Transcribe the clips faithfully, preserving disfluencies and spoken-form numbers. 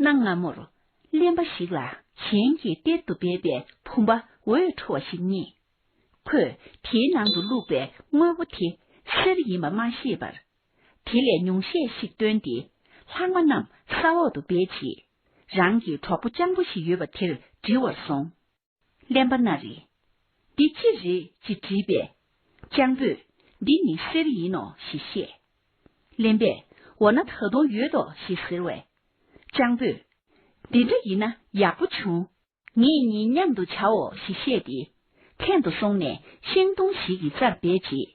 གནའ་སྔ་མོར། གླེན་པ་ཞིག་ལ་གཞན་གྱིས་གཏེར་དུ་སྦས་པའི་བུམ་པ་འོད་འཕྲོ་བ་ཞིག་རྙེད། ཁོས་དེའི་ནང་དུ་བླུགས་པའི་དངོས་པོ་དེ་གསེར་ཡིན་པ་མ་ཤེས་པར། དེ་ལས་ཉུང་ཤས་ཤིག་བཏོན་ཏེ། ལྷག་མ་རྣམས་ས་འོག་ཏུ་སྦས་རྗེས། རང་གི་གྲོགས་པོ་སྤྱང་པོ་ཞིག་ཡོད་པ་དེར་འདྲི་བར་སོང་། གླེན་པ་ན་རེ། འདི་ཅི་རེད་ཅེས་དྲིས་པས། སྤྱང་པོས། འདི་ནི་གསེར་ཡིན་ནོ་ཞེས་བཤད། གླེན་པས། འོ་ན་ད་དུང་ཡོད་དོ་ཞེས་ཟེར་བས། སྤྱང་པོས། འདི་འདྲ་ཡིན་ན་ཡག་པོ་བྱུང་། ངེད་གཉིས་མཉམ་དུ་བྱའོ་ཞེས་བཤད་དེ། ཐན་དུ་སོང་ནས་ཤིང་སྡོང་ཞིག་གི་རྩར་སྦས་རྗེས།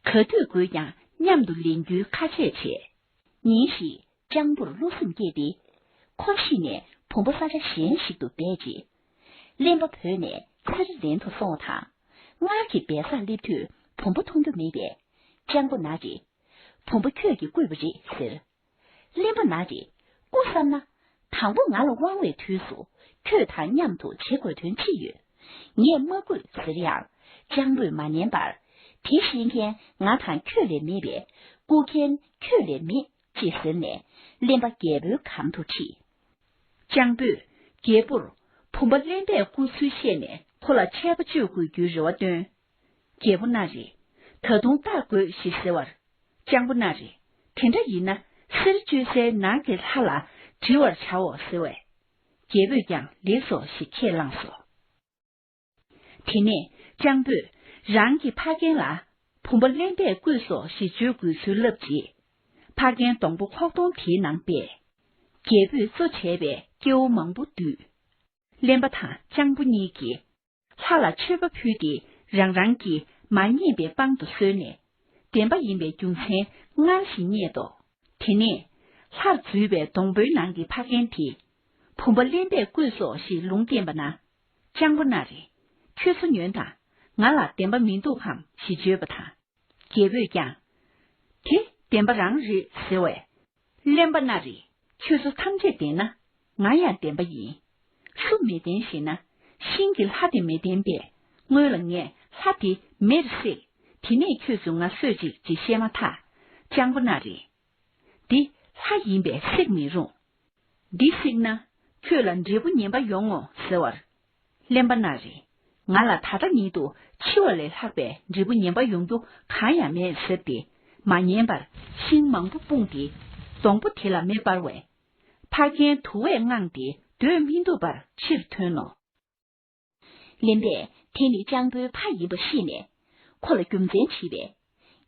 ག་དུས་དགོས་ཀྱང་མཉམ་དུ་ལེན་རྒྱུའི་ཁ་ཆད་བྱས། ཉིན་ཞིག་སྤྱང་པོར་བློ་སེམས་བསྐྱེད་དེ། ཁོ་ཤི་ནས་བུམ་པ་ས་ཆ་གཞན་ཞིག་ཏུ་སྦས་རྗེས། གླེན་པ་བོས་ནས་གསེར་ལེན་དུ་སོང་བ་དང་། སྔར་གྱི་སྦས་སར་སླེབས་དུས་བུམ་པ་མཐོང་རྒྱུ་མེད་པས། སྤྱང་པོ་ན་རེ། བུམ་པ་ཁྱོད་ཀྱིས་བརྐུས་པ་རེད་ཟེར། གླེན་པ་ན་རེ། རྐུ་བསམ་ན། དང་པོ་ང་ལ་དབང་བའི་དུས་སུ་ཁྱོད་དང་མཉམ་དུ་བྱེད་དགོས་དོན་ཅི་ཡོད། ངས་མ་བརྐུས་ཟེར་ཡང་། སྤྱང་པོས་མ་ཉན་པར། དེ་ཤེས་མཁན་ང་དང་ཁྱོད་ལས་མེད་པས། རྐུ་མཁན་ཁྱོད་ལས་མེད། ཅེས་ཟེར་ནས་གླེན་པ་རྒྱལ་པོའི་གམ་དུ་ཁྲིད། སྤྱང་པོས་རྒྱལ་པོར་བུམ་པ་གླེན་པས་བརྐུས་ཚུལ་བཤད་ནས་ཁོ་ལ་ཆད་པ་གཅོད་དགོས་རྒྱུའི་རེ་བ་བཏོན། རྒྱལ་པོ་ན་རེ། ད་དུང་བརྟག་དགོས་ཞེས་ཟེར་བར། སྤྱང་པོ་ན་རེ། དེ་འདྲ་ཡིན་ན་གསེར་གཅོད་སའི་ནང་གི་ལྷ་ལ་དྲི་བར་བྱའོ་ཟེར་བས། རྒྱལ་པོས་ཀྱང་ལེགས་སོ་ཞེས་ཁས་བླངས་སོ། དེ་ནས་སྤྱང་པོས་རང་གི་ཕ་རྒན་ལ་བུམ་པ་གླེན་པས་བརྐུས་སོ་ཞེས་བརྗོད་དགོས་ཚུལ་ལབ་རྗེས། ཕ་རྒན་སྡོང་པོ་ཁོག་སྟོང་དེའི་ནང་སྦས། རྒྱལ་པོས་གཙོ་བྱས་པའི་སྐྱེ་བོ་མང་པོ་འདུས། གླེན་པ་དང་སྤྱང་པོ་གཉིས་ཀྱིས་ལྷ་ལ་མཆོད་པ་ཕུལ་ཏེ་རང་རང་གི་མ་རྙེད་པའི་དཔང་དུ་གསོལ་ནས། བདེན་པ་ཡིན་པའི་རྒྱུ་མཚན་སྔར་བཞིན་རྙེད་དོ། དེ་ནས་ལྷར་འཛུལ་བའི་སྡོང་པོའི་ནང་གི་ཕ་རྒན་དེས། བུམ་པ་གླེན་པས་བརྐུས་སོ་ཞེས་ལུང་བསྟན་པ་ན། སྤྱང་པོ་ན་རེ། ཁྱོད་ཚོ་ཉོན་དང་། ང་ལ་བདེན་པ་མི་འདུག་གམ་ཞེས་བརྗོད་པ་དང་། རྒྱལ་པོས་ཀྱང་། དེ་བདེན་པ་རང་རེད་ཟེར་བས། གླེན་པ་ན་རེ། ཁྱོད་ཚོ་ཐམས་ཅད་བདེན་ན། ང་ཡང་བདེན་པ་ཡིན། སུ་མི་བདེན་ཞེ་ན། ཤིང་གི་ལྷ་དེ་མི་བདེན་པས། སྔོན་ལ་ངས་ལྷ་དེ་མེར་བསྲེགས། དེ་ནས་ཁྱོད་ཚོས་ང་གསོད་ཅིག་ཅེས་བཤད་མ་ཐག་སྤྱང་པོ་ན་རེ། འདི་ལྷ་ཡིན་པས་བསྲེག་མི་རུང་། འདི་བསྲེགས་ན་ཁྱོད་ལ་འབྲས་བུ་ངན་པ་ཡོང་ངོ་ཟེར་བར། གླེན་པ་ན་རེ། ང་ལ་ད་ལྟ་ཉིད་དུ་འཆི་བ་ལས་ལྷག་པའི་འབྲས་བུ་ངན་པ་ཡོང་རྒྱུ་གང་ཡང་མེད་ཟེར་ཏེ་མ་ཉན་པར་ཤིང་མང་པོ་སྤུངས་ཏེ་སྡོང་པོ་དེ་ལ་མེ་སྤར་བས། ཕ་རྒན་དུ་བས་དངངས་ཏེ་སྡོད་མི་ཐུབ་པར་ཕྱིར་ཐོན་ནོ། གླེན་པས་དེ་ནི་སྤྱང་པོའི་ཕ་ཡིན་པ་ཤེས་ནས་ཁོ་ལ་རྒྱུ་མཚན་དྲིས་པས།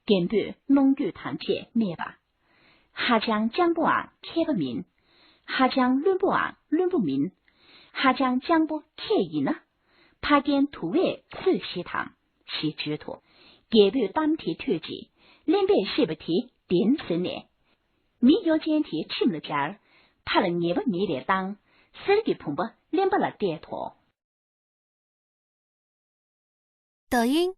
རྒན་པོས་གནོང་འགྱོད་དང་བཅས་སྨྲས་པ། ཧ་ཅང་སྤྱང་པོའང་མཁས་པ་མིན། ཧ་ཅང་བླུན་པོའང་བླུན་པོ་མིན། ཧ་ཅང་སྤྱང་པོ་ཁྱེད་ཡིན་ན། ཕ་རྒན་དུ་བས་གསོད་བྱེད་དམ། ཞེས་བརྗོད་དོ། རྒྱལ་པོས་གཏམ་དེ་ཐོས་རྗེས་གླེན་པས་བཤད་པ་དེ་བདེན་ཟེར་ནས། མི་གཡོ་ཅན་དེའི་ཁྲིམས་ལ་སྦྱར། ཕ་ལ་ཉེས་པ་མེད་པའི་བཏང་། གསེར་གྱི་བུམ་པ་གླེན་པ་ལ་གཏད་དོ།抖音